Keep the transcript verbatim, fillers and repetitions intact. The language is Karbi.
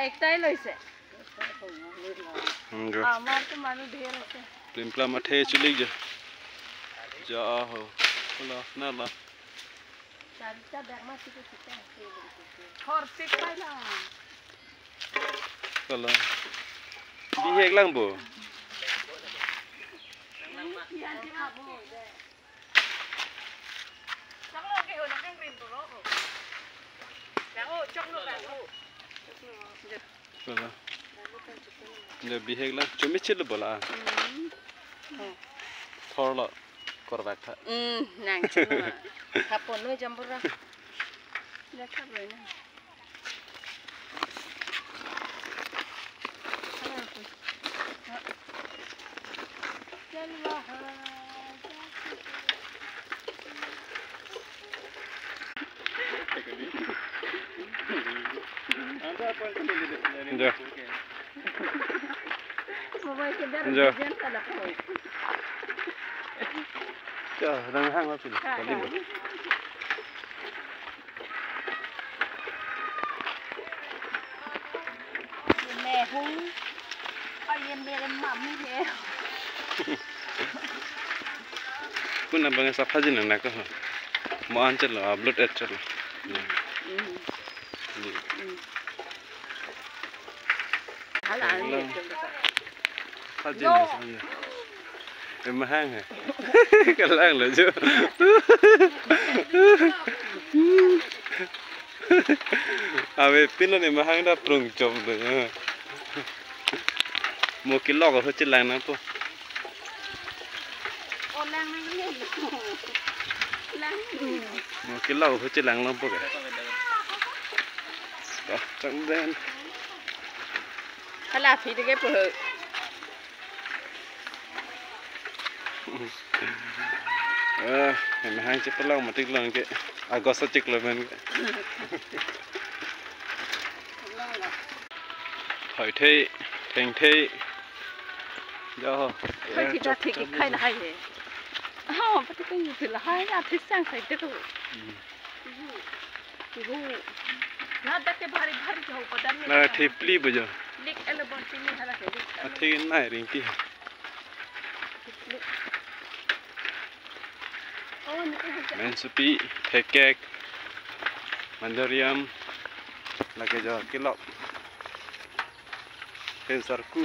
একটাই লৈছে। উম, গৈ। আমাৰতো মানুহ ধেৰ আছে। প্লিম প্লাম আঠে চলি যা। যা আহ। খোলা, না, না। চাৰিটা বেগ মাতি দিছে। খৰচি খাই না। Kala. Bihek lang bo. Kala. Nde bihek lang. Chumi chil bola. Hmm. Thor lo. Korbak tha. Hmm, nang chil lo. Thapon lo jambura. Nde thap lo na. Jo. Mobile ke dar Jo. Bijan ta lapu. Jo, rang hang lapin. Ka, Kali ka. Bo. ये मैं हूँ और ये मेरे मामू है। Kuna bang sa phaji nang nako. Mo an chalo, upload et chalo. Hmm. Hmm. Hala, hala. Phaji nang sa. Emahang he. Kalang lo jo. Ave pilo ne mahang da prung chom do. Mo kelok ho chelang nangpo. Mo kelok ho chelang nangpo ke. Ka chang den. Hala phi de ke po. Eh, emahang chepalong matik long ke. August chiklo men ke. Hoi thei, theng thei. Jo. Hoi thei ta thik khai lahai he. Oh, pati ko yu thei lahai, ya thei sang sai te to. Hmm. Ihu. Ihu. Na dak ke bhari bhari jo padan mein. Na thepli bo jo. Lik ele bon tini hala ke lik. Athe nai ring ti. Lik. Oh, ni ke. Mensopi, thekek, mandariam, lake jo kelok. Pen sarku.